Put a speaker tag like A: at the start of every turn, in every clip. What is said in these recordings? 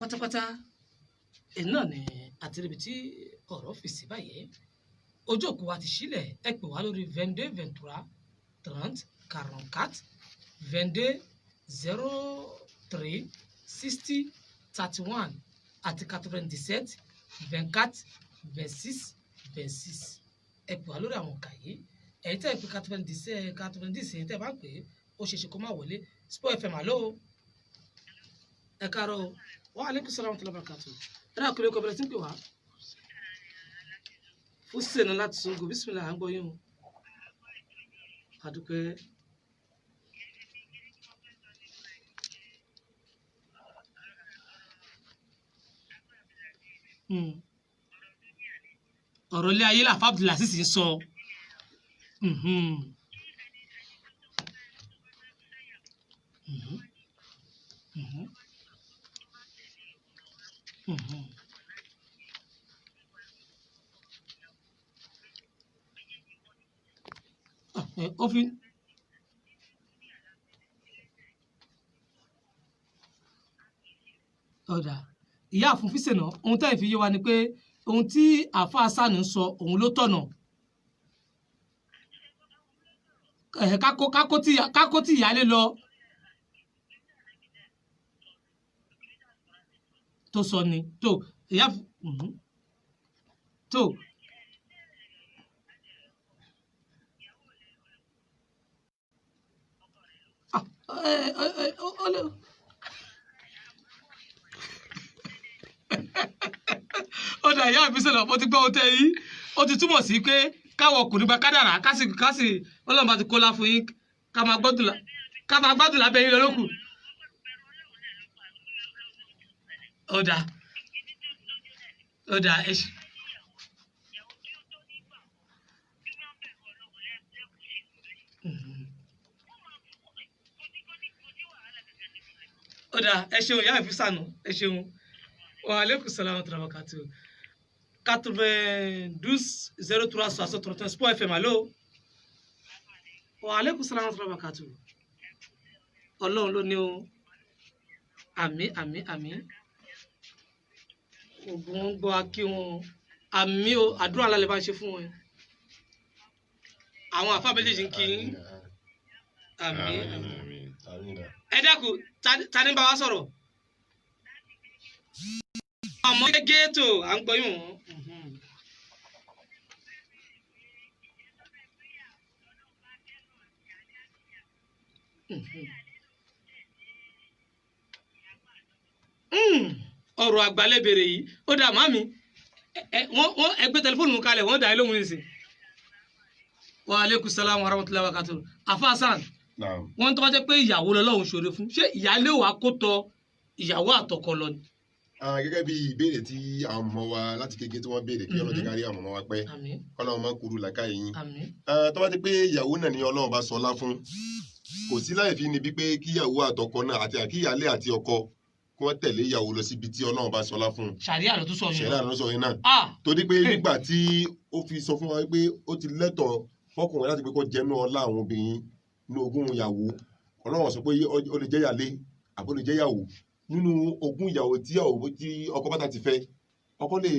A: Pátápátá èyí náà ni àti ríbi tí ọ̀rọ̀ fì sí báyìí. Ojú òpó wa ti sílẹ̀, ẹ pè wá lórí 22 23 30 44, 22 03 60 31 àti 97 24 26 26. Ẹ pè wá lórí àwọn òǹkà yìí. Ẹ̀yin tẹ́ ẹ pé 97, 90, ẹ̀yin tẹ́ ẹ bá pè é, ó ṣeé ṣe kó má wọlé. Sport FM, àlọ́ o. Ẹ káàárọ̀ o. Wa alaikum salaam wa rahmatullahi wa barakatuh. Ẹ dákun, kí ló kọ bẹ̀rẹ̀ tí ń pè wá? Fúsẹ̀nà láti Ṣàngó, bísímìlà, à ń gbọ́ yín o. Àdúpẹ́. Ọ̀rọ̀ ilé ayé làfa Abdulaziz ń sọ. Mhm. Mhm. Mhm. Ah, ó fi ọ̀dà ìyá àfún fíṣẹ̀nà. Ohun tá ìfi yé wa ni pé ohun tí àáfàá Hasan ń sọ òun ló tọ̀nà. Kákó tí ìyáálé lọ tó sọ ni tó ìyá tó. Ah, ẹ ẹ ẹ ó lè. Ó dà, ìyá mi sọ̀rọ̀, mo ti gbọ́ ohun tẹ́ yìí. Ó ti túmọ̀ sí pé káwọn ọkùnrin gba kádàrá, kásì kásì ọlọ́run bá ti kólá fún yín, ká máa gbọ́dùn ká máa gbádùn lábẹ́ yín lọ lókù. Ó dà, ó dà, ẹ ṣe. Ó dà, ẹ ṣeun, ìyá ìfisànù, ẹ ṣeun. Wa aleykum salaam wa rahmatullahi wa barakatuh. 92 03 60 31, Sport FM, allo. Wa aleykum salaam wa rahmatullahi wa barakatuh. Ọlọ́run ló ní o. Àmín, àmín, àmín. Ogun wọn gbọ́ akí wọn. Àmín o, àdúrà ńlá lè bá ń ṣe fún wọn. Àwọn àfa méjèèjì ń kí yín. Àmín, àmín. Ẹ dákun, ta ni bá wa sọ̀rọ̀? Ọmọ gẹ́gẹ́ à ń gbọ́ yín wọ́n. Ọ̀rọ̀ àgbálẹ̀bẹ̀rẹ̀ yìí ó dà màmí wọ́n ẹgbẹ́ tẹlifóònù kalẹ̀, wọ́n dà í lóhùn nísìn. Wa aleykum salaam wa rahmatulahi wa barakatuh. Afa Hasan, wọ́n tó bá jẹ́ pé ìyàwó lọ́lọ́run ṣòro fún, ṣé ìyáálé wa kó tọ ìyàwó àtọkọ lọ ni?
B: Gẹ́gẹ́ bí ìbéèrè tí àwọn ọmọ wa láti kékeré tí wọ́n béèrè, kí Ọlọ́run jẹ́ ká rí àwọn ọmọ wa pẹ́.
A: Àmín.
B: Kọ́lọ́run má kúrú làákàyè yín.
A: Àmín.
B: Tó bá ti pé ìyàwó náà ni Ọlọ́run bá sọlá fún, kò sí láì fi ni bí pé kíyàwó àtọkọ náà àti àkíyàlé àti ọkọ kí wọ́n tẹ̀lé ìyàwó lọ síbi tí Ọlọ́run bá sọlá fún.
A: Ṣàríà ló tún sọ yẹn.
B: Ṣẹ̀ríà ló sọ yẹn náà. Torí pé nígbà tí ó fi sọ fún wa pé ó ti lẹ́tọ̀ọ́ fọkùnrin láti pé kó jẹ́nu ọlá àwọn obìnrin ní ogún ìyàwó, Ọlọ́run sọ pé ó lè jẹ́ ìyàlé àbó lè jẹ́ ìyàwó. Nínú ogún ìyàwó tí ìyàwó tí ọkọ bá ta ti fẹ́, ọkọ lè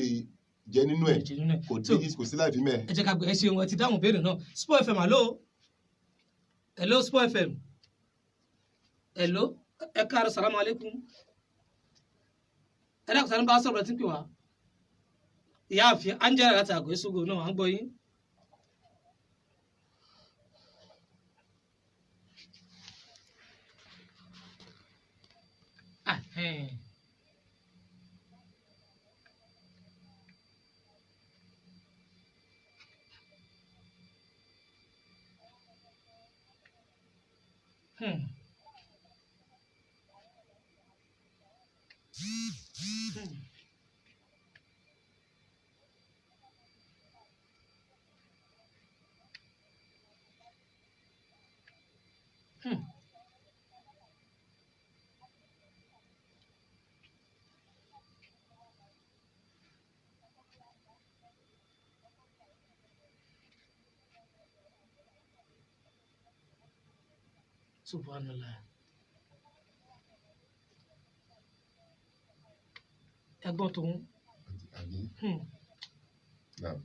B: jẹ nínú ẹ̀. Kò dé, kò sí láì fi mẹ́.
A: Ẹ jẹ́ ká gbé. Ẹ ṣeun, ẹ ti dáhùn béèrè náà. Sport FM, hello. Hello, Sport FM, hello. Ẹ káàárọ̀, salamu aleykum. Ẹ dákun, sani bá sọ̀rọ̀ tí ń pè wá? Ìyáàfin Angela láti àgọ́ ìṣògo náà, à ń gbọ́ yín. Ah, eh. Subhanallah. Ẹ̀gbọ́n tòun.
B: Àbí? Naam.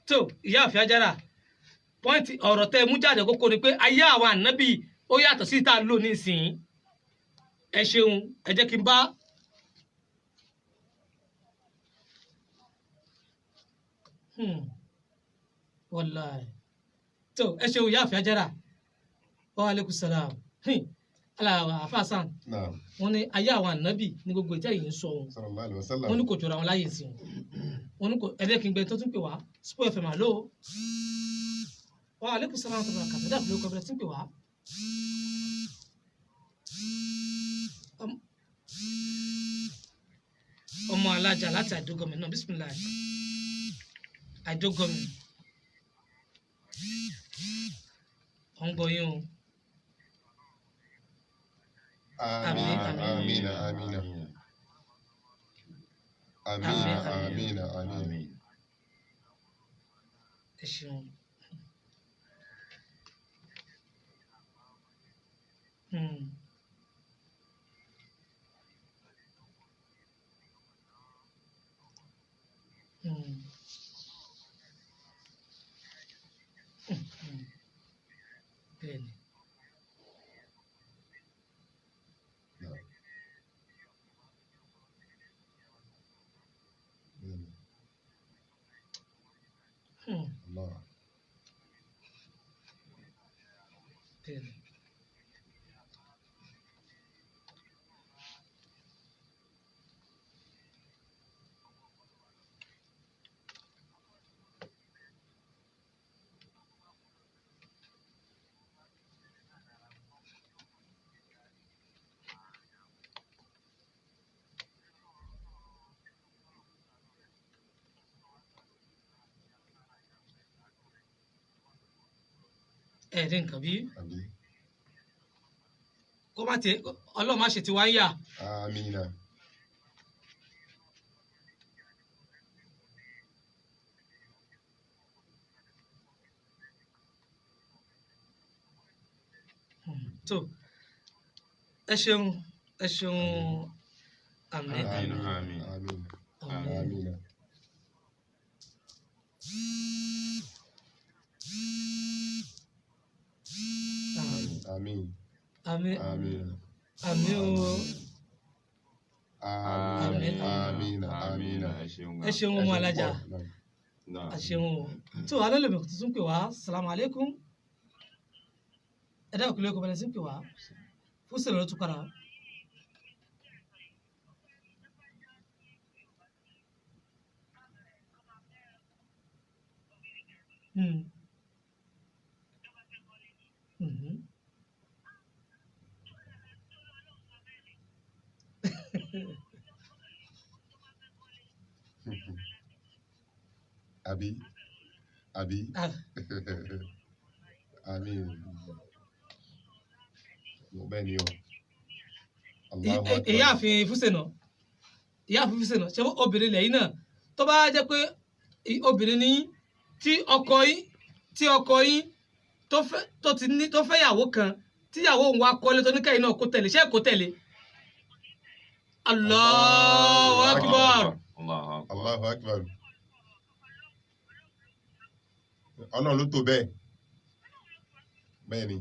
A: Tó ìyáàfin Ajára, pọ́ìntì ọ̀rọ̀ tẹ́ ẹ mú jáde kókó ni pé ayé àwọn ànábì ó yàtọ̀ sí tá a lò nísìnyí. Ẹ ṣeun, ẹ jẹ́ kí n bá. Wàláì. Tó ẹ ṣeun ìyáàfin Ajára. Wa aleykum salaam. Aláwa àfàsàn.
B: Naam.
A: Wọ́n ní ayé àwọn ànábì ní gbogbo ìtẹ́ yìí ń sọ òun.
B: Sallallahu alaihi wasallam.
A: Wọ́n ní kò jọra wọn láyè sí wọn. Wọ́n ní kò, ẹ jẹ́ kí n gbẹ tó tún pè wá. Spoil FM, àló. Wa aleykum salaam tó bára kàtà dàbí lóko ẹbẹrẹ tí ń pè wá. Ọmọ alájà láti àdógọmì náà, bisimilayi. Àdógọmì. Ọ̀ ń gbọ́ yín o.
B: Amina,
A: Àmín.
B: amina, amina. Amina,
A: Àmín.
B: amina, amina.
A: Ẹ ṣeun. Bẹ́ẹ̀ni.
B: Naam. Bẹ́ẹ̀ni. Allah.
A: Bẹ́ẹ̀ni. Ẹ̀rí nǹkan bí
B: Àbí?
A: kó má tiẹ̀, Ọlọ́run má ṣe ti wá ń yà.
B: Amina.
A: Tó ẹ ṣeun, ẹ ṣeun, àmín.
B: Àmín.
C: Àmín.
B: Àmín.
A: Àmín.
B: Amina.
A: Àmín.
B: Àmín.
A: Àmín.
B: Àmín.
A: Àmín o.
B: Àmín. Amina. Amina.
C: Ẹ ṣeun.
A: Ẹ ṣeun ọmọ alájà.
B: Naam.
A: Ẹ ṣeun o. Tó alẹ́ lèmi tuntun pè wá, salamu aleykum. Ẹ dáhùn, kí ló kọ́ bẹ̀rẹ̀ sí ń pè wá fún sèlè ló tún padà.
B: Àbí? Àbí?
A: Ah.
B: Àmín. Bẹ́ẹ̀ ni o. Allahu Akbar.
A: Ìyáàfin Fúsẹ̀nà, ìyáàfin Fúsẹ̀nà, ṣé obìnrin lẹ́yìn náà? Tó bá jẹ́ pé obìnrin ní tí ọkọ yín tó fẹ́, tó ti ní, tó fẹ́ yàwó kan, tíyàwó òun wá kọ́lé, tó ní kẹ́yìn náà kó tẹ̀lé, ṣé kó tẹ̀lé? Allahu Akbar.
C: Allahu Akbar.
B: Allahu Akbar. Ọlọ́run ló tó bẹ́ẹ̀. Bẹ́ẹ̀ ni.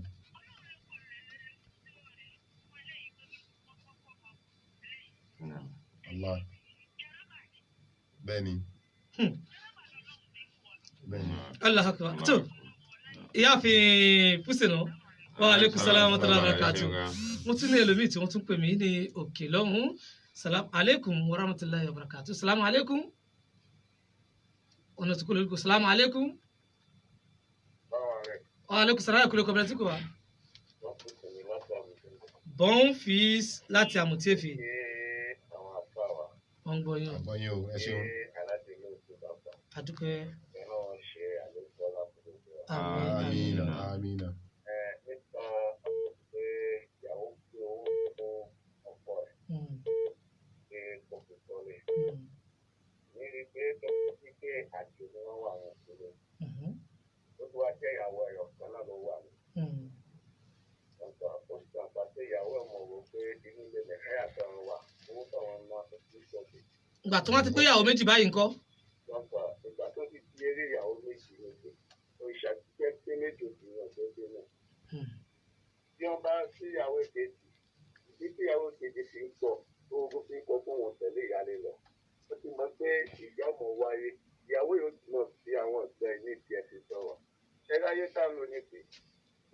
C: Naam.
B: Allah. Bẹ́ẹ̀ ni. Bẹ́ẹ̀ ni.
A: Allahu Akbar. Tó ìyáàfin Fúsẹ̀nà, wa aleykum salaam wa rahmatullahi wa barakatuh. Mo tún ní ẹlòmíì tí wọ́n tún pè mí ní òkè lọ́hùn. Salam aleykum wa rahmatulahi wa barakatuh. Salam aleykum. Ọ̀nà tí kò lórí kò. Salam aleykum. Wa aleykum salam, kò lè kọ́ bẹ̀rẹ̀ tí kò wá. Bon fils láti Àmùtíẹ̀fì. Wọ́n ń gbọ́ yín o.
B: Àgbọ̀yìn o, ẹ ṣeun.
A: Àdúpẹ́. Àmín.
B: Amina. Amina.
A: Ìgbà tó wọ́n ti pé ìyàwó méjì báyìí ńkọ́.
D: Lọ́pọ̀ ìgbà tó ti di eré ìyàwó méjì nìkan, òrìṣà jíjẹ́ pé méjì obìnrin ọ̀gbẹ́ gbé náà. Bí wọ́n bá sí ìyàwó kejì, ìdí tí ìyàwó kejì fi ń pọ̀, tó fi ń kọ́ fún wọn tẹ̀lé ìyálé lọ. Ó ti mọ̀ pé ìyá ọmọ wáyé, ìyàwó yóò túmọ̀ sí àwọn ọ̀gbẹ́ ní tiẹ̀ ti sọ̀rọ̀. Ṣé láyé tá a lò ní ti?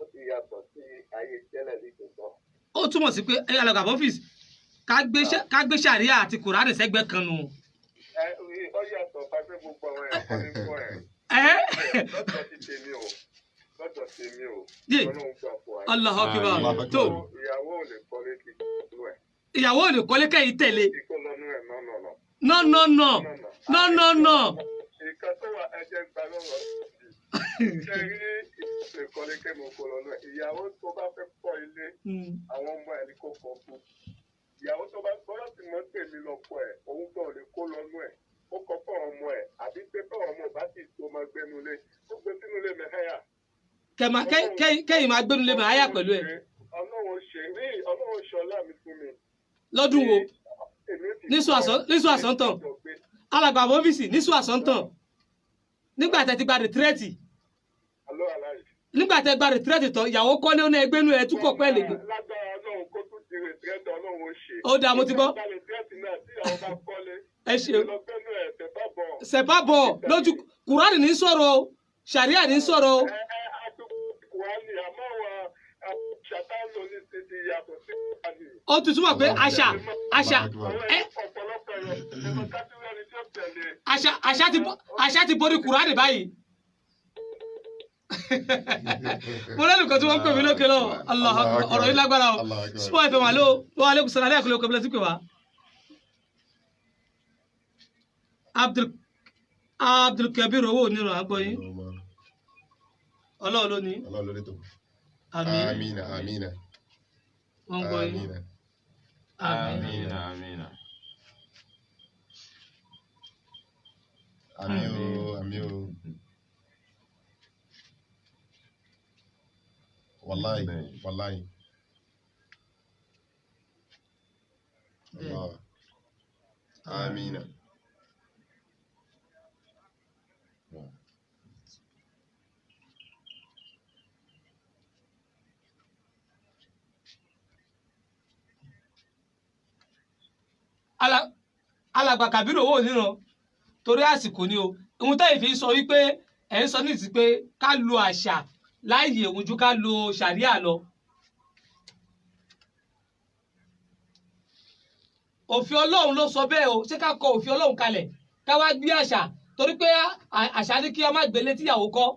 D: Ó ti yàtọ̀ sí ayé tẹ́lẹ̀ nítòótọ́.
A: Ó túmọ̀ sí pé ẹ alàgbà ọ́fíìsì ká gbé ṣàríà àti kùránì sẹ́gbẹ́ kan nù.
D: Ẹ ó yàtọ̀ pàṣẹ gbogbo àwọn ẹ̀kọ́ ní fún ẹ̀.
A: Ẹ
D: Lọ́dọ̀ ti tèmi o, lọ́dọ̀ tèmi o,
A: yé
D: Ọlọ́run gbà fún wa.
A: Allahu Akbar.
B: Allahu
A: Tó
D: Ìyàwó ò lè kọ́lé kí lọ́nú ẹ̀.
A: ìyàwó ò lè kọ́lé kẹ́yìn tẹ̀lé.
D: Kí kó lọ́nú ẹ̀ náà nà nà.
A: No no no no no no.
D: Ìkan tó wà ẹjẹ́ gba lọ́rọ̀ ṣe rí ìlè kọ́lé kí mo kó lọ́nú ẹ̀. Ìyàwó tó bá fẹ́ kọ́ ilé, àwọn ọmọ ẹ̀ ní kó kọ́ fún. Ìyàwó tó bá gbọ́dọ̀ sì mọ́ tèmi lọ́kọ ẹ̀, òun gan ò lè kó lọ́nú ẹ̀. Ó kọ́ fún ọmọ ẹ̀ àbí pé fún ọmọ ò bá sì tó máa gbénu ilé. Ó gbé sínú ilé mẹ́hẹ́yà.
A: Kẹ̀mà kẹ́yìn máa gbénu lé màá yà pẹ̀lú ẹ̀.
D: Ọlọ́run ṣe rí Ọlọ́run ṣọlá mi fún mi.
A: Lọ́dún wo?
D: Èmi ti
A: Nísù àsántàn. Alàgbà ọ́fíìsì nísù àsántàn. Nígbà tẹ́ ti gba rìtírẹ́tì.
D: Alọ́ aláì.
A: Nígbà tẹ́ gba rìtírẹ́tì tán, ìyàwó kọ́lé ó ní ẹgbẹ́ inú ẹ̀ túkọ̀ pẹ́ lè gbé.
D: Lágbára Ọlọ́run kó tún di rìtírẹ́tì Ọlọ́run ó ṣe.
A: Ó dáa, mo ti gbọ́.
D: Gba rìtírẹ́tì náà tí ìyàwó bá kọ́lé.
A: Ẹ ṣeun.
D: Lọ gbẹ́nu ẹ̀ tẹ̀ bá bọ̀.
A: Sẹ̀pá bọ̀ lójú kùránì ní sọ̀rọ̀ o, ṣàríà ní sọ̀rọ̀ o.
D: Ẹ ẹ àtúkù Kùránì àmọ́ àwọn ṣàtánù ní ti ti yàtọ̀ sí Kùránì.
A: Ó ti túmọ̀ pé àṣà àṣà
D: Àwọn
A: ẹ
D: ọ̀pọ̀lọpọ̀ ẹ̀rọ ẹ̀rọ kátìrẹ́ni tí ó tẹ̀lé.
A: àṣà ti borí kùránì báyìí. Mo lẹ́nu kan tí wọ́n ń pè mí lókè lọ, Allahu Akbar, ọ̀rọ̀ yìí lágbára o.
B: Allahu Akbar.
A: Sport FM alo, wa aleykum salaam aleykum kò bílẹ̀ sí pé wá. Abdulkabir owó onírọ̀ àgbọ̀yìn, Ọlọ́run ló ní,
B: Ọlọ́run ló lè tó.
A: àmín,
B: Amina, amina,
A: wọ́n ń gbọ́ yín,
B: amina.
A: àmín.
C: Amina, amina.
B: Àmín o, àmín o. Wàláì, wàláì. Allah. Amina.
A: Alàgbà Kàbírù owó oníran torí àsìkò ni o, ohun táyì fi ń sọ wípé ẹ̀ ń sọ ní ìsìn pé ká lo àṣà láàyè òun ju ká lo ṣàríà lọ. Òfin Ọlọ́run ló sọ bẹ́ẹ̀ o, ṣé ká kọ òfin Ọlọ́run kalẹ̀ ká wá gbé àṣà torí pé àṣà ní kí a má gbélé tíyàwó kọ́,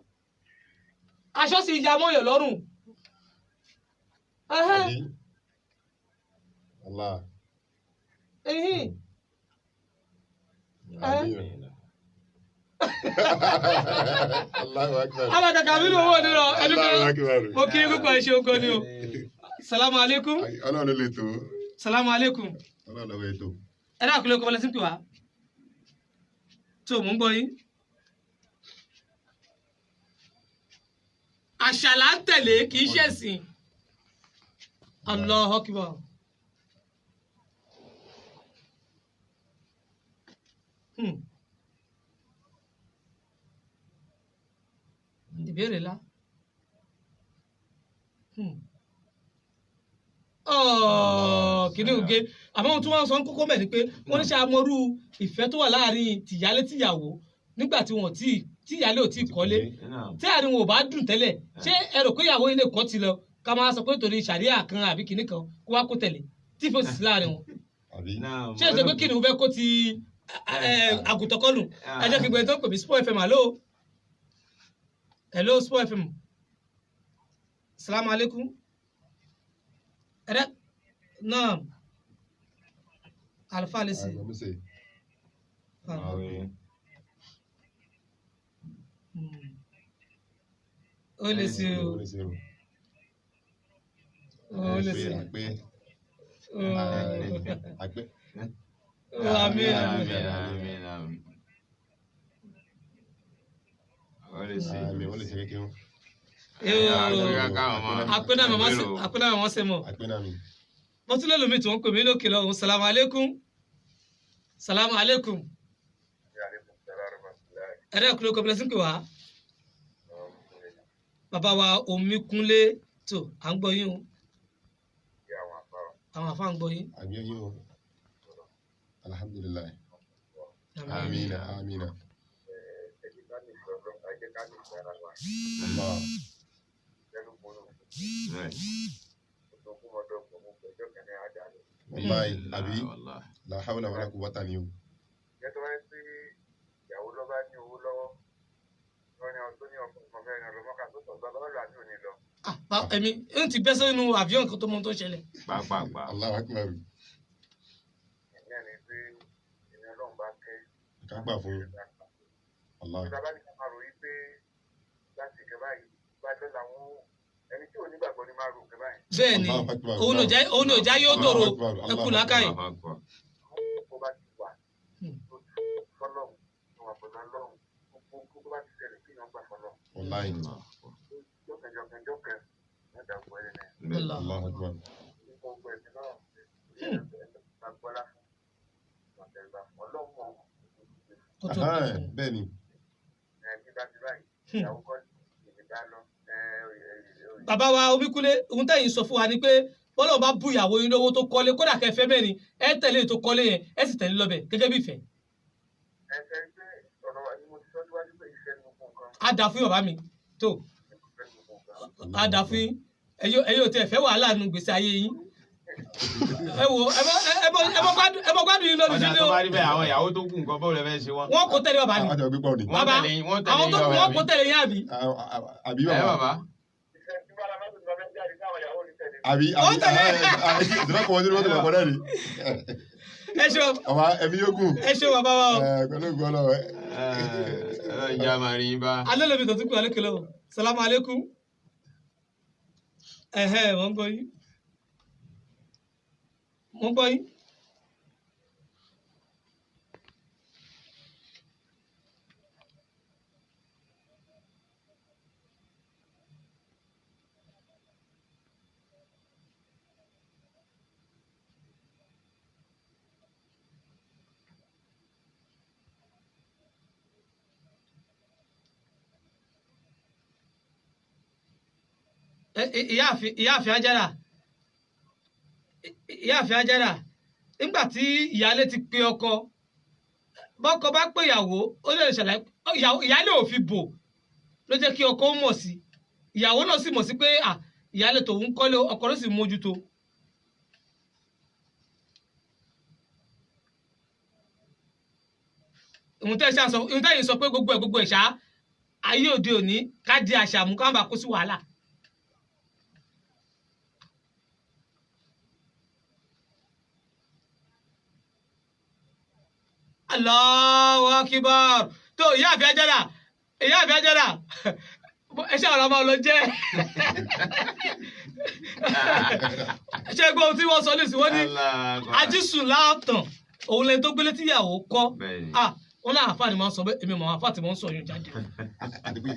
A: aṣọ sì ya mọ́yàn lọ́rùn. Ẹhẹ́n,
B: Àbí? Allah.
A: ẹhìn.
B: Àmín o. Allahu Akbar.
A: Alàgbà Kàbírù owó oníran ẹni pé
B: Allahu Akbar.
A: mo kí púpọ̀, ẹ ṣeun gan ni o. Salamu alaikum.
B: Ọlọ́run ló lè tó.
A: Salamu alaikum.
B: Ọlọ́run ló lè tó.
A: Ẹ dákun lóko wọlé sí pè wá tó mò ń gbọ́ yín. Àṣà là ń tẹ̀lé kì í ṣẹ̀sìn. Allahu Akbar. Ìbéèrè ńlá. Ọ̀ọ́, kìíní oge àmọ́ ohun tí wọ́n sọ ń kókó mẹ́ ni pé wọ́n ní ṣe amọ̀rú ìfẹ́ tó wà láàrin tìyálé tìyàwó nígbà tí wọ́n tí tìyálé ò tí ì kọ́lé tí àárín wọn ò bá dùn tẹ́lẹ̀, ṣé ẹ rò pé ìyàwó ilé kọ́ ti lọ ká máa sọ pé torí ṣàríà kan àbí kìíní kan kó wá kó tẹ̀lé tí ìfẹ́ òsì sí láàrin wọn?
B: Àbí?
A: Ṣé èsè pé kìnìún fẹ́ kó ti àgùntàn kọlù? Ẹ jẹ́ kí gbẹ̀yìn tó ń pè mí. Sport FM, hello, hello, Sport FM, salamu alaikum. Ẹ̀rẹ́ náà alfa lè sí.
B: Àgbà Mùsè.
C: Àmín.
A: Ó lè sí o.
B: Ó lè sí o.
A: Ó lè sí.
B: Àpé.
A: O.
B: Àpé.
A: Àmín, àmín.
C: Àmín, àmín, àmín. Ó lè ṣe.
B: Àmín, ó lè ṣe kékeré.
A: Àpẹnà màmá ṣe, àpẹnà màmá ṣe mọ.
B: Àpé náà mi.
A: Mo tún lẹ́lòmíì tí wọ́n ń pè mí lókè lọ́hùn. Salamu alaikum. Salamu aleykum. Ẹ̀rẹ́ kúlẹ̀ kọ́ bílẹ̀ sí pé wá. Bàbá wa Omíkúnlé tó à ń gbọ́ yín o. Àwọn àfa ń gbọ́ yín.
B: Àmì ẹ̀yìn o. Alhamdulilayi. Amina amina. Allah. Wallahi àbí la hawla wala quwwata ni o.
A: Ah, èmi ń ti bẹ́ sínú avion kan tó mọ ohun tó ń ṣẹlẹ̀.
C: Pàápàá.
B: Allahu akbar. Ká gbà fún Allah.
A: Bẹ́ẹ̀ ni,
B: Allahu akbar.
A: òun ò já yóò tòrò
B: Allahu akbar.
A: ẹ kú làákàyè.
B: Wallahi.
A: Allah.
B: Allahu akbar.
A: Kó tó gbé fún un.
B: Bẹ́ẹ̀ ni.
A: Bàbá wa Omíkúnlé, ohun tẹ́yìn sọ fún wa ni pé bọ́lá bá bú ìyàwó yín lówó tó kọ́lé kódà kẹfẹ́ mẹ́rin ẹ tẹ̀lé tó kọ́lé yẹn ẹ sì tẹ̀lé lọ́bẹ̀ gẹ́gẹ́ bí ìfẹ́. Á dà fún bàbá mi tó á dà fún yín ẹ̀yin ò tẹ̀ fẹ́ wàhálà nu gbèsè ayé yín. Ẹ wo ẹ mọ gbádùn yín lórí
C: Ọ̀dà
A: fídíò
C: tó bá rí bẹ́ẹ̀ àwọn ìyàwó tó kù nǹkan bọ́ọ̀lù ẹ fẹ́ ṣe wọ́n.
A: wọn kò tẹ̀lé bàbá ni.
B: Àjọ gbígbọ́ ni.
C: Wọ́n
A: Bàbá
C: tẹ̀lé yín, wọ́n tẹ̀lé
A: àwọn
C: yín
A: tó
C: lọ́wọ́
A: wọn
C: àbí?
A: kò tẹ̀lé yín àbí.
B: Àbí
C: Ẹ
B: bàbá.
C: bàbá.
B: Àbí
A: Ó
B: àbí
A: tẹ̀lé.
B: ìdúrà kọ̀ wọ́n tí wọ́n ti wọ̀ náà ni.
A: Ẹ ṣeun
B: Bàbá ẹ̀mí yóò gùn.
A: ẹ ṣeun bàbá wa o.
B: Pẹ̀lú ògùn ọlọ́wọ́.
C: Ẹ ìjà máa rí yín bá.
A: Alẹ́ lómi tó tún kú alẹ́ kìlọ̀ o. Salamu aleykum. Ẹ̀hẹ́ mò ń gbọ́ yín. Mò ń gbọ́ yín. Ìyáàfin Ajára, ìyáàfin Ajára, nígbà tí ìyáálé ti pe ọkọ, bọ́kọ bá pè ìyàwó ó lè ṣàlàyé ìyáálé ò fi bò ló jẹ́ kí ọkọ ó mọ̀ sí, ìyàwó náà sì mọ̀ sí pé à ìyáálé tòun kọ́lé ọkọ ló sì mójútó. Ìhun tẹ́ yìí sọ pé gbogbo ẹ̀ ṣá ayé òde òní ká di àṣà mú ká má bàa kó sí wàhálà. Allahu akbar tó ìyá àfi Ajára ìyá àfi Ajára ẹ ṣe àwọn ọmọ lọ jẹ ṣe gbọ́ ohun tí wọ́n sọ nísìnyí wọ́n ní ajísùn láàtàn òun lẹni tó gbélé tíyàwó kọ́ wọn náà àfáà ni màá sọ bẹ́ẹ̀ èmi mọ̀ àfáà tí mò ń sọ yóò jáde.
B: Àti pé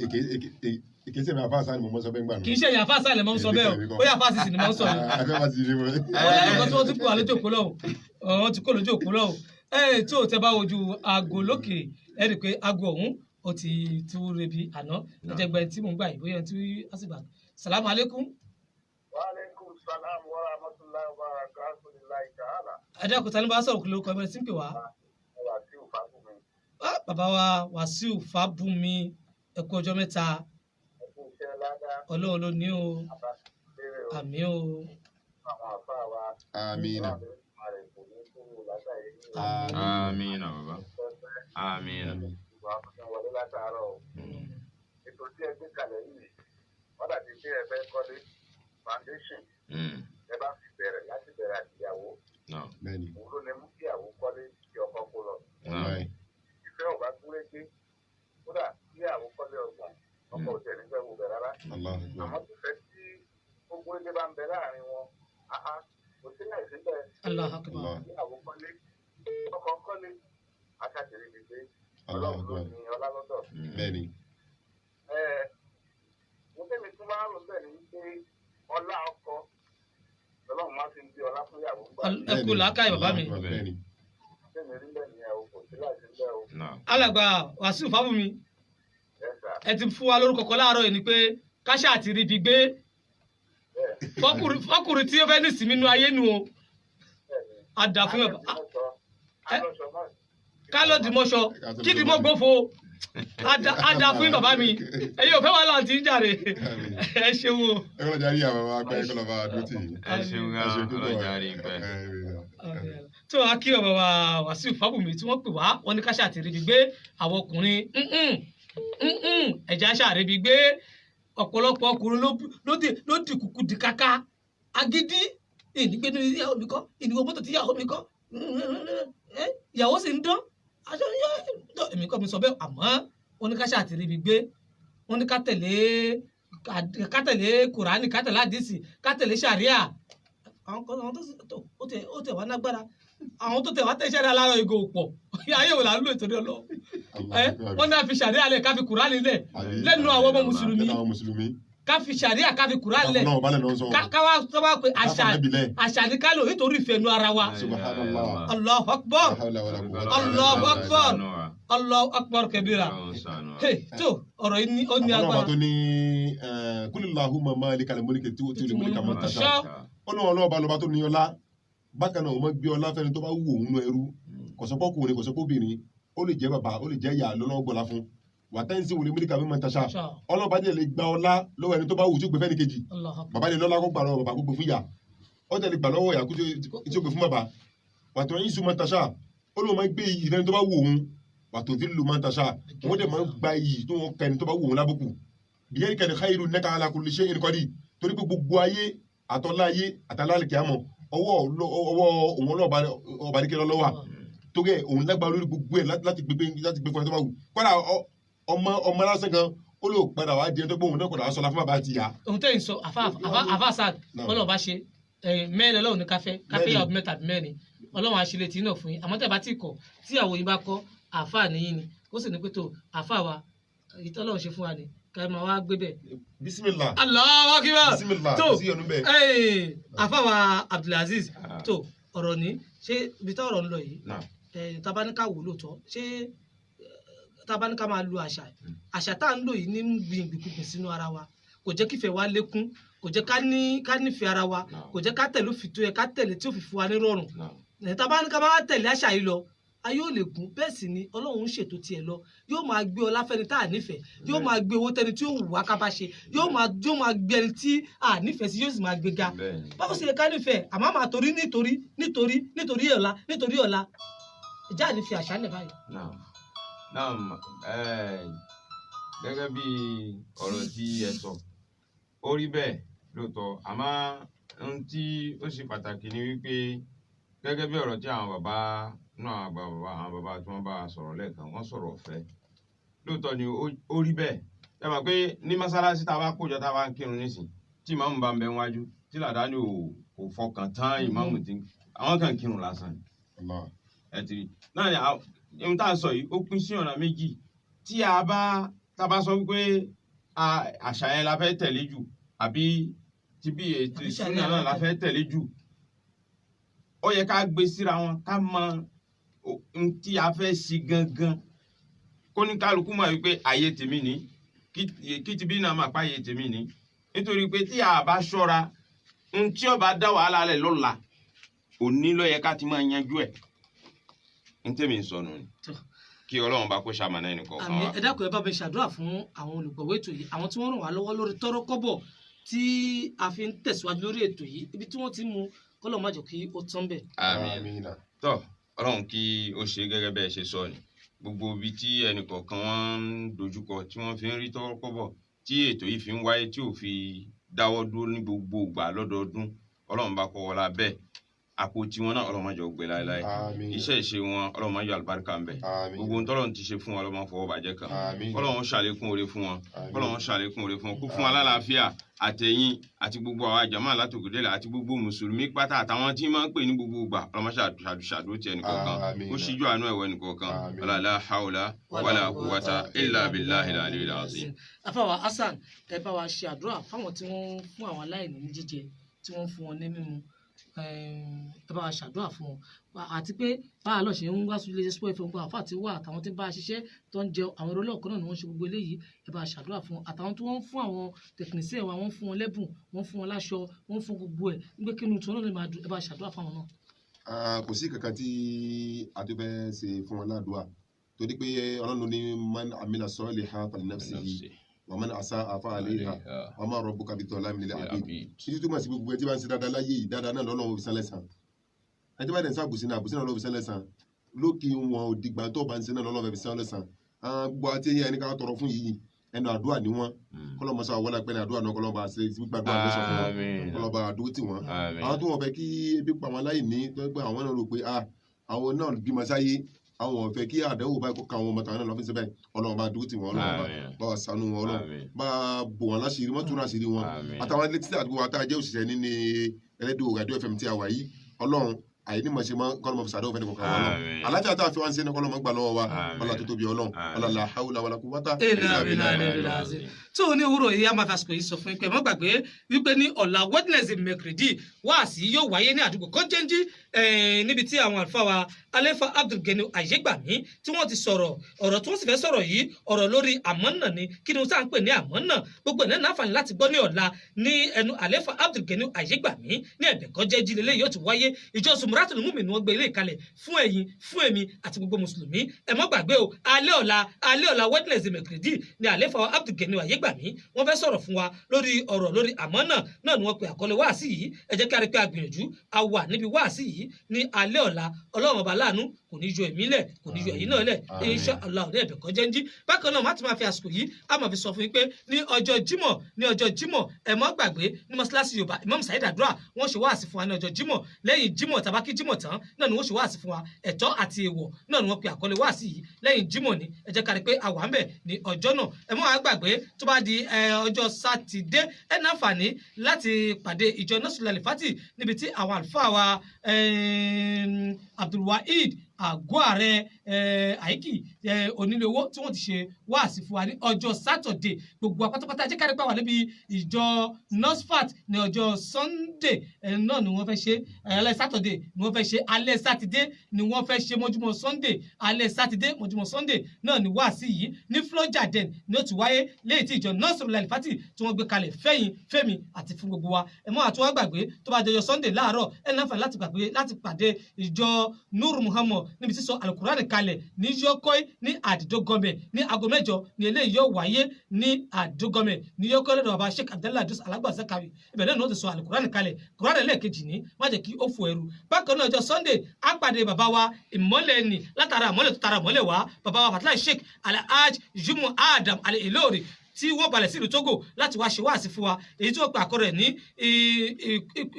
B: èké sèmi àfáà sáà ni mo mọ sọ bẹ́ẹ̀ ń gbà mí.
A: Kì í ṣe ìyá àfáà sáà lè mọ̀ ń sọ bẹ́ẹ̀ o, ó yà àfáà sísì ni mò ń sọ yìí.
B: Àfáà sì ni mo.
A: Wọ́n lẹ́nu kan tí wọ́n ti kú àlejò òkú lọ́wọ́, wọ́n ti kó lójú òkú lọ́wọ́. Ẹ tí ò tẹ bá wojú aago lókè ẹ rí i pé aago ọ̀hún ó ti tú rebi àná ẹ̀jẹ̀gbẹ́ tí mò ń gbà yìí bóyá tí a sì gbà. Salamu aleykum.
D: Wa aleykum salam wa rahmatulahi wa barakatuhi ta'ala.
A: Ẹ dákun ta ni bá sọ̀rọ̀ kí ló kọ ẹgbẹ́ tí ń pè wá.
D: Wàsíù Fábùnmi.
A: Bàbá wa Wàsíù Fábùnmi, ẹ kú ọjọ́ mẹ́ta.
D: Ẹ kú iṣẹ́ ládàá.
A: Ọlọ́run ló ní o. Àmín o.
D: Àwọn àfáà wa.
B: Àmín.
C: Àmín bàbá. Àmín.
D: Ètò tí ẹ gbé kalẹ̀ yìí, wọ́n dàbí pé ẹ fẹ́ kọ́lé foundation. Ẹ bá fi bẹ̀rẹ̀ láti bẹ̀rẹ̀ àtìyàwó. Òun ló lè mú kí ìyàwó kọ́lé kí ọkọ kó lọ. Ìfẹ́ ò bá gúnrégé, kódà kí ìyàwó kọ́lé ọgbọ̀n, ọkọ ò tẹ̀ ní fẹ́ wo bẹ̀ rárá. Àmọ́ tó fẹ́ tí ó gúnrégé bá ń bẹ láàrin wọn, kò sí láìsí bẹ́ẹ̀. Ìyàwó kọ́lé, ọkọ kọ́lé, aṣàkiri ti gbé. Ọlọ́run ló ní ọlá lọ́dọ̀.
B: Bẹ́ẹ̀ni.
D: Mo tẹ́mi tún máa ń rò bẹ́ẹ̀ ni wípé ọlá ọkọ lọ́lọ́run máa fi ń gbé ọlá fún ìyàwó gbà.
A: Ẹ kú làákàyè bàbá mi.
B: Bẹ́ẹ̀ni.
D: Tẹ́mi rí bẹ́ẹ̀
C: Náà.
A: Alàgbà Wàsíù Fábùnmi, ẹ ti fún wa lórúkọ kan láàárọ̀ yìí ni pé káṣá àti ríbi gbé fọkùnrin tí ó fẹ́ ní ìsinmi nínú ayé nu o. A dà fún yàn. Kálọ̀dì mọ́ṣọ kí di mọ́ gbófo. A dà fún bàbá mi. Ẹ̀yin ò fẹ́ wàhálà àti ń jàre. Ẹ ṣeun o.
B: Ẹ kọ́ lọ járí àwọn bàbá pẹ́, ẹ kọ́ lọ bá a dúró tì í.
C: Ẹ ṣeun
B: Ẹ
C: gan,
B: ṣe púpọ̀.
C: Ọlọ́run jàre pẹ́.
A: Tó a kí bàbá wa Wàsíù Fábùnmi tí wọ́n pè wá, wọ́n ní káṣá àti ríbi gbé àwọn ọkùnrin ẹ̀já ṣàríbi gbé. Ọ̀pọ̀lọpọ̀ ọkùnrin ló di kúkú di káká agídí ìnígbénu ìyàwó mi kọ́, ìníwó mọ́tò tí ìyàwó mi kọ́, ìyàwó sì ń dán aṣọ èmi kọ́ mi sọ bẹ́ẹ̀. Àmọ́ wọ́n ní káṣá àti ríbi gbé, wọ́n ní ká tẹ̀lé Kùránì, ká tẹ̀lé àdìsí, ká tẹ̀lé ṣàríà. Àwọn kan àwọn tó sì tó ó tẹ wá nágbára, àwọn tó tẹ wá tẹ ṣàríà láàárọ̀ ìgò pọ̀. Ayé wò là ń lò ìtòrí ọlọ́ ẹ? Wọ́n náà fi ṣàríà lẹ̀, ká fi Kùránì lẹ̀ lẹ́nu àwọn ọmọ mùsùlùmí.
B: Lẹ́nu àwọn mùsùlùmí.
A: Ká fi ṣàríà, ká fi Kùránì lẹ̀.
B: Náà balẹ̀ ló ń sọ.
A: Ká wá sọ wá pé àṣà
B: Ká fànábì lẹ̀.
A: Àṣà ní ká lò nítorí ìfẹ́ nu ara wa.
B: Subhanallah.
A: Allahu Akbar.
B: La hawla wala quwwata.
A: Allahu Akbar.
C: Ṣàánú wa.
A: Allahu Akbar kabira.
C: Ọlọ́run ṣàánú wa.
A: Hey, tó ọ̀rọ̀ yìí ó ní
B: Àwọn
A: agbára.
B: ọba tó ní kulillahumma malikal mulki tu'til mulka man tasha. Ó ní ọlọ́ọ̀ba lọ́ba tó ní ọlá. Bákan náà, òun máa gbé ọlá fẹ́ni tó bá wù òun nú ẹrú. Kò sọ pé ọkùnrin, kò sọ pé obìnrin, ó lè jẹ́ bàbá, ó lè jẹ́ ìyá lọ́lọ́ gbọ́lá fún. Wa tanzi'ul mulka mimman tasha. Ọlọ́ba jẹ́ lè gba ọlá lọ́wọ́ ẹni tó bá wù tí ó gbé fẹ́ni kejì.
A: Allahu Akbar.
B: Bàbá lè lọ́lá kó gbà lọ́wọ́ bàbá kó gbé fún ìyá, ó tẹ̀lé gbà lọ́wọ́ ìyá kó tí ó gbé fún bàbá. Wa tu'izzu man tasha. Ó lóun máa gbé iyì fẹ́ni tó bá wù òun. Wa tudhillu man tasha. Wọ́n dẹ̀ máa gba iyì tó wọn kẹni tó bá wù òun lábùkù. Biyadikal khayru innaka ala kulli shay'in qadir. Torí pé gbogbo ayé àtọ́lá ayé àtàlá àlìkíyàmọ̀, ọwọ́ òun ọlọ́ọ̀bá ọba ní kí lọ́wọ́ wà. Torí ẹ̀ òun lágbára lórí gbogbo ẹ̀ láti gbé fún ẹni tó bá wù. Kọ́dà ọmọ lásán gan, ó lè padà wá di ẹni tó gbóhùn náà padà wá sọlá fún bàbá àti ìyá.
A: Ohun tẹ́yìn sọ, àfa Saad,
B: Naam.
A: Ọlọ́run bá ṣe mẹ́rin, Ọlọ́run ní káfẹ́ káfẹ́
B: Mẹ́rin.
A: yàwó mẹ́ta àbí mẹ́rin, Ọlọ́run àṣìlẹ̀ tí náà fún yín. Àmọ́ tẹ́ bá ti kọ̀, tí ìyàwó yín bá kọ́, àfa nìyí ni ó sì ní pé tó àfa wa èyí tí Ọlọ́run ṣe fún wa ni ká máa wá gbé bẹ́ẹ̀.
B: Bismillah.
A: Allahu Akbar.
B: Bismillah.
A: Tó
B: sí ọdún bẹ́ẹ̀.
A: Àfa wa Abdulaziz, tó ọ̀rọ̀ ní ṣé ibi tá ọ̀rọ̀ ń lọ yìí,
C: Náà.
A: tá a bá ní ká wò lóòótọ́, ṣé tá a bá ní ká máa lo àṣà, àṣà tá à ń lò yìí ní ń gbin ìgbìkúgbìn sínú ara wa, kò jẹ́ kífẹ́ wa lékún, kò jẹ́ ká ní ká nífẹ̀ẹ́ ara wa,
C: Náà.
A: kò jẹ́ ká tẹ̀lé òfin tó yẹ ká tẹ̀lé tí ó fi fún wa ní rọrùn.
C: Náà.
A: Tá a bá ní ká máa tẹ̀lé àṣà yìí lọ, ayé ò lè gùn. Bẹ́ẹ̀ sì ni Ọlọ́run ń ṣètò tiẹ̀ lọ, yóò máa gbé ọlá fẹ́ni tá à nífẹ̀ẹ́, yóò máa gbé owó tẹni tí ó wù wá ká bá ṣe, yóò máa gbé ẹni tí à nífẹ̀ẹ́ sí, yóò sì máa gbé ga.
C: Bẹ́ẹ̀ni.
A: Báwo sì yẹ ká nífẹ̀ẹ́, àmọ́ máa torí nítorí nítorí nítorí ọ̀la, nítorí ọ̀la ìjà ní fi àṣà lẹ̀ báyìí.
C: Naam. Naam, gẹ́gẹ́ bí ọ̀rọ̀ tí ẹ sọ, ó rí bẹ́ẹ̀ lóòótọ́, àmọ́ ohun tí ó ṣe pàtàkì ni wípé gẹ́gẹ́ bí ọ̀rọ̀ tí àwọn bàbá náà, àwọn bàbá, àwọn bàbá tí wọ́n bá wa sọ̀rọ̀ lẹ́ẹ̀kan, wọ́n sọ̀rọ̀ ọ̀fẹ́. Lóòótọ́ ni ó rí bẹ́ẹ̀. Ẹ mọ̀ pé ní mọ́sálásí tá a bá kójọ, tá a bá ń kírun nísìn, tí ìmáàmù bá ń bẹ níwájú, tí làdáni ò kò fọkàn tán ìmáàmù, tí àwọn kan kírun lásán ni.
B: Allah.
C: Ẹ ti rí náà ni ohun tá a sọ yìí, ó pín sí ọ̀nà méjì. Tí a bá tá a bá sọ wípé àṣà yẹn la fẹ́ tẹ̀lé jù, àbí ti bí ètò
A: Àbí
C: ìṣúná
A: ṣàríà
C: náà
A: la
C: la fẹ́ tẹ̀lé jù, ó yẹ ká gbé síra wọn, ká mọ ohun tí a fẹ́ ṣe gangan, kó ní kálukú mọ̀ wípé àyè tèmi ní, kí ti bí náà máa pa àyè tèmi ní. Nítorí pé tí a bá ṣọ́ra, ohun tí ó bá dá wàhálà lẹ̀ lọ́la, òní ló yẹ ká ti máa yanjú ẹ̀. N tẹ́mi ń sọnù ni.
A: Tó.
C: Kí Ọlọ́run bá kó ṣamọ̀nà ẹnìkọ̀ọ̀kan
A: Àmì.
C: wa.
A: Ẹ dákun, ẹ bá mi ṣàdúrà fún àwọn olùgbọ̀wọ́ ètò yìí, àwọn tí wọ́n ràn wá lọ́wọ́ lórí tọ́rọ́ kọ́bọ̀ tí a fi ń tẹ̀síwájú lórí ètò yìí, ibi tí wọ́n ti mú kọ́lọ̀ má jẹ́ kí ó tán bẹ̀.
C: Àmín.
B: Amina.
C: Tọ́ Ọlọ́run kí ó ṣe gẹ́gẹ́ bẹ́ẹ̀ ṣe sọ ni, gbogbo ibi tí ẹnìkọ̀ọ̀kan wọn ń dojúkọ tí wọ́n fi ń rí tọ́rọ́ kọ́bọ̀ tí ètò yìí fi ń wáyé, tí ò fi dáwọ́ dúró ní gbogbo ìgbà lọ́dọọdún, Ọlọ́run bá kọ́ wọlá bẹ́ẹ̀, àpò tiwọn náà Ọlọ́run má jẹ́ ó gbẹ láéláé.
B: Àmín.
C: Iṣẹ́ ìṣe wọn, Ọlọ́run má yọ àlùbáríkà ń bẹ̀.
B: Àmín.
C: Gbogbo ohun tọ́lọ́run ti ṣe fún wọn, Ọlọ́run má fọwọ́ bàjẹ́ kan.
B: Àmín.
C: Ọlọ́run ṣàlékún oore fún wọn.
B: Àmín.
C: Ọlọ́run ṣàlékún oore fún wọn, kó fún wa lálàáfíà, àtẹ̀yìn àti gbogbo àwa jàmáà látòkèdélẹ̀ àti gbogbo mùsùlùmí pátá àtàwọn tí máa ń pè ní gbogbo ìgbà, Ọlọ́run ṣàdúró ti ẹnìkọ̀ọ̀kan.
B: Àmín.
C: Ó ṣíjú àánú ẹ̀wọ̀ ẹnìkọ̀ọ̀kan.
B: Àmín.
C: Wala la hawla wala quwwata illa billahi al-aliyyil azim.
A: Afáwa Hasan, ẹ bá wa ṣe àdúrà fáwọn tí wọ́n ń fún àwọn aláìní ní jíjẹ, tí wọ́n ń fún wọn ní mímu. Ẹ bá wa ṣàdúrà fún wọn, àti pé báwa lọ ṣe ń wá sí iléeṣẹ́ Sport FM, gbogbo àfáà tí wà àtàwọn tí ń bá a ṣiṣẹ́ tó ń jẹ àwọn ẹrọ ọlọ́ọ̀kan náà ni wọ́n ń ṣe gbogbo eléyìí. Ẹ bá wa ṣàdúrà fún wọn, àtàwọn tí wọ́n ń fún àwọn tẹkinísíẹ̀ wa, wọ́n ń fún wọn lẹ́bùn, wọ́n ń fún wọn láṣọ, wọ́n ń fún gbogbo ẹ̀ ń gbé kínú tí wọ́n náà lè máa dùn. Ẹ bá wa ṣàdúrà fún àwọn náà.
B: Kò sí kankan tí a tó fẹ́ ṣe fún wọn ládùúà, torí pé Ọlọ́run ní man amila salihan falinafsihi wa man asa'a fa alayha wa ma rabbuka bidhallamin lil abid. Títí túmọ̀ sí gbogbo ẹ tí bá ń ṣe dáadáa láyé yìí, dáadáa náà lọ́lọ́run fi san lẹ́san. Ẹni tí bá dẹ̀ ń ṣàbùsí náà, àbùsí náà lọ́lọ́run fi san lẹ́san. Lókè wọn ò dìgbà tó bá ń ṣe náà lọ́lọ́run fi san lẹ́san. Gbogbo àti ẹni ká tọrọ fún yìí, ẹnu àdúrà ni wọn. Kọlọmọsá wọlé pẹ́ ní àdúrà náà, kọlọmọba ṣe gbàdúrà lọ́sọ̀ fún wọn, kọlọmọba àdúró tì wọ́n. Àwọn tó wọn fẹ́ kí ebi pa wọn láì ní, tó pé àwọn náà rò pé àwọn náà bímọ sáyé, àwọn ò fẹ́ kí àdánwò báyìí kó ka àwọn ọmọ tàwọn náà lọ fi ṣe báyìí. Ọlọ́run bá dúró tì wọ́n, Ọlọ́run bá wa ṣàánú wọn, Ọlọ́run bá bò wọn láṣìírí, wọ́n tún láṣìírí wọn. Àtàwọn ilé títí àdúgbò wa tá a jẹ́ òṣìṣẹ́ nínú ẹlẹ́dùn Rédíò FM tí a wà yìí, Ọlọ́run àyè ní mọ̀ṣẹ́ máa kọ́lọ́mọ fi sàdéhùn fẹ́ni kọ̀ọ̀kan Ọlọ́run. Alájà tá a fi wá ń ṣe ní kọ́lọ́mọ gbà lọ́wọ́ wa, Ọlọ́run tó tóbi Ọlọ́run, Ọlọ́run la hawla wala quwwata
A: illa billahi. Tó o ní òwúrọ̀ yìí, a máa fi àsìkò yìí sọ fún yín pé má gbàgbé wípé ní ọ̀la Wednesday mẹ́kìrìdì wáàsí yóò wáyé ní àdúgbò Kọ́jẹ́njí, níbi tí àwọn àlùfáà wa Alẹ́fà Abdulgani Ayégbàmí tí wọ́n ti sọ̀rọ̀. Ọ̀rọ̀ tí wọ́n sì fẹ́ sọ̀rọ̀ yìí, ọ̀rọ̀ lórí àmánà ni. Kí ni wọ́n sá ń pè ní àmánà? Gbogbo ẹ̀ náà láǹfààní láti gbọ́ ní ọ̀la ní ẹnu Alẹ́fà Abdulgani Ayégbàmí ní ẹ̀bẹ̀ Kọ́jẹ́njí lélẹ́yìí yóò ti wáyé. Ìjọ Sumratul Mumin ni wọ́n gbé ilé ìkalẹ̀ fún ẹ̀yin, fún èmi àti gbogbo mùsùlùmí. Ẹ má gbàgbé o, alẹ́ ọ̀la, alẹ́ ọ̀la Wednesday mẹ́kìrìdì ni Alẹ́fà Abdulgani Ayégbàmí wọ́n fẹ́ sọ̀rọ̀ fún wa lórí ọ̀rọ̀ lórí àmánà náà ni wọ́n pe àkọlé wáàsí yìí. Ẹ jẹ́ kí a rí pé a gbìyànjú a wà níbi wáàsí yìí ní alẹ́ ọ̀la. Ọlọ́run ọba láàánú kò ní yọ èmi lẹ̀, kò ní yọ ẹ̀yin náà lẹ̀, insha Allah ní ẹ̀bẹ̀ Kọ́jẹ́njí. Bákan náà, má ti máa fi àsìkò yìí a máa fi sọ fún yín pé ní ọjọ́ Jímọ̀, ní ọjọ́ Jímọ̀, ẹ má gbàgbé ní mọ́ṣáláṣí Yorùbá Imam Saheed Àdúrà wọ́n ṣe wáàsí fún wa ní ọjọ́ Jímọ̀. Lẹ́yìn Jímọ̀ tàbákí Jímọ̀ tán náà ni wọ́n ṣe wáàsí fún wa. Ẹ̀tọ́ àti èèwọ̀ náà ni wọ́n pe àkọlé wáàsí yìí lẹ́yìn Jímọ̀ ni. Ẹ jẹ́ ká rí pé a wà ń bẹ̀ ní ọjọ́ náà. Ẹ má wá gbàgbé tó bá di ọjọ́ Sátidé, ẹ ní àǹfààní láti pàdé ìjọ Nasrul Alifati níbi tí àwọn àlùfáà wa Abdulwaheed àgọ́ ààrẹ àìkì onílé owó tí wọ́n ti ṣe wáàsí fún wa ní ọjọ́ Sátọ̀dé. Gbogbo apátápátá jẹ́ ká rí pé wà níbi ìjọ Nasfat ní ọjọ́ Sunday náà ni wọ́n fẹ́ ṣe. Alẹ́ Sátọ̀dé ni wọ́n fẹ́ ṣe, alẹ́ Sátidé ni wọ́n fẹ́ ṣe mọ́júmọ́ Sunday, alẹ́ Sátidé mọ́júmọ́ Sunday náà ni wáàsí yìí ní Flojaden ni ó ti wáyé, léyìí tí ìjọ Nasrul Alifati tí wọ́n gbé kalẹ̀ fẹ́yìn fẹ́mi àti fún gbogbo wa. Ẹ mọ́ àtúwá gbàgbé tó bá jọjọ Sunday láàárọ̀, ẹ ní àǹfààní láti gbàgbé láti pàdé ìjọ Nur Muhammad níbi sísọ alukurani kalẹ̀ ní yọkọ́í ní àdìdógọ́mẹ̀ ní aago 8 ní eléyìí yóò wáyé ní àdìdógọ́mẹ̀ ní yọkọ́í lọ́dọ̀ bàbá Sheikh Abdallah Idris Alagba Zakari. Ibẹ̀ náà ni wọ́n ti sọ alukurani kalẹ̀. Kurani lẹ́ẹ̀kejì ní má jẹ́ kí ó fò ẹrù. Bákan náà ọjọ́ Sunday á pàdé bàbá wa ìmọ́lẹ̀ ni látara ìmọ́lẹ̀ tó tara ìmọ́lẹ̀ wá, bàbá wa Fatai Sheikh Alhaj Jumu Adam Al-Ilori tí wọ́n balẹ̀ sílùú Togo láti wá ṣe wáàsí fún wa, èyí tí wọ́n pe àkọrẹ ní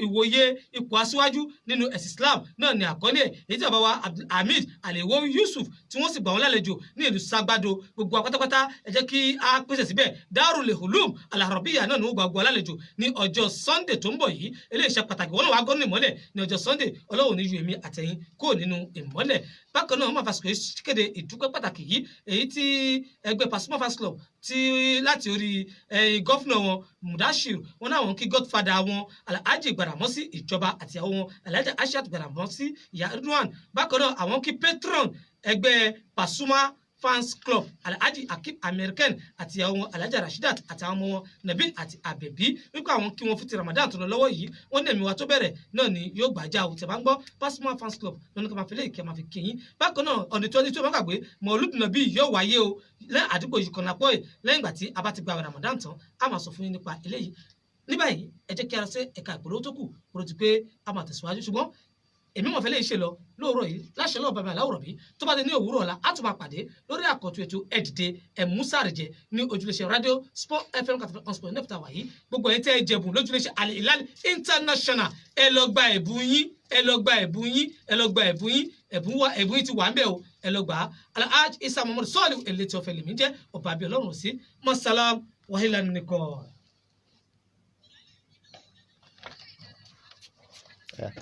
A: ìwòye ipò aṣíwájú nínú ẹ̀sìn Islam náà ní àkọlé ẹ̀, èyí tí bàbá wa Abdulhamid Alewo Yusuf tí wọ́n sì gbà wọ́n lálejò ní ìlú Sagbado. Gbogbo wa pátápátá ẹ jẹ́ kí a pèsè síbẹ̀. Darul Hulum Al-Arabiya náà ni wọ́n gbà gbọ́ lálejò ní ọjọ́ Sunday tó ń bọ̀ yìí. Eléyìí ṣe pàtàkì, wọ́n náà wá gọ́nù ìmọ́lẹ̀ ní ọjọ́ Sunday. Ọlọ́run ní ju èmi àtẹ̀yìn kúrò nínú ìmọ́lẹ̀. Bákan náà, wọ́n máa fàsìkò yìí kéde ìdúpẹ́ pàtàkì yìí, èyí tí ẹgbẹ́ Pasuma Fans Club tí láti orí gọ́fúnà wọn Mudashiru, wọn náà wọn kí godfather wọn Alhaji Gbàdàmọ́sí ìjọba àti àwọn wọn Alhaji Ashat Gbàdàmọ́sí ìyá Ridwan. Bákan náà, àwọn kí patron ẹgbẹ́ Pasuma Fans Club Alhaji Akeem American àti àwọn Alhaji Rashidat àti àwọn ọmọ wọn Nabil àti Abebi, wípé àwọn kí wọn fún ti Ramadan tó lọ lọ́wọ́ yìí. Wọ́n ní ẹ̀mí wa tó bẹ̀rẹ̀ náà ni yóò gbàjà o. Tẹ̀ bá ń gbọ́ Pasuma Fans Club lọ́nà kan máa fi léyìí kí a máa fi kí yín. Bákan náà, ọ̀nà 22, má gbàgbé Mọ̀lúd Nàbí yóò wáyé o lẹ́ àdúgbò yìí kan lápọ̀ yìí. Lẹ́yìn ìgbà tí a bá ti gba Ramadan tán, a máa sọ fún yín nípa eléyìí. Ní báyìí, ẹ jẹ́ kí a lọ sí ẹ̀ka ìpolówó tó kù kúrò ti pé a máa tẹ̀síwájú, ṣùgbọ́n èmi mọ̀ fẹ́ lè ṣe lọ lóòrọ̀ yìí láṣẹ lọ́wọ́ bàbá aláwòrán bí tó bá dé ní òwúrọ̀ ọ̀la, á tún máa pàdé lórí àkọ́tún ètò Ẹ Dìde Ẹ̀músàrìjẹ ní ojúlẹ̀ṣẹ̀ Radio Sport FM kàtàkùn on Sport nẹ́pútà wàyí. Gbogbo ẹ̀yin tẹ́ ẹ jẹ̀bùn lójúlẹ̀ṣẹ̀ Al Hilal International, ẹ lọ gba ẹ̀bùn yín, ẹ lọ gba ẹ̀bùn yín, ẹ lọ gba ẹ̀bùn yín. Ẹ̀bùn wa, ẹ̀bùn yín ti wà ń bẹ̀ o, ẹ lọ gbà á. Alhaj Isa Muhammad Sọ́ọ̀lù elétí ọ̀fẹ́ lèmi jẹ́ ọba àbí ọlọ́run sí mọ́sálám wàhálà nìkan.
E: Yeah.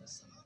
A: Assalam.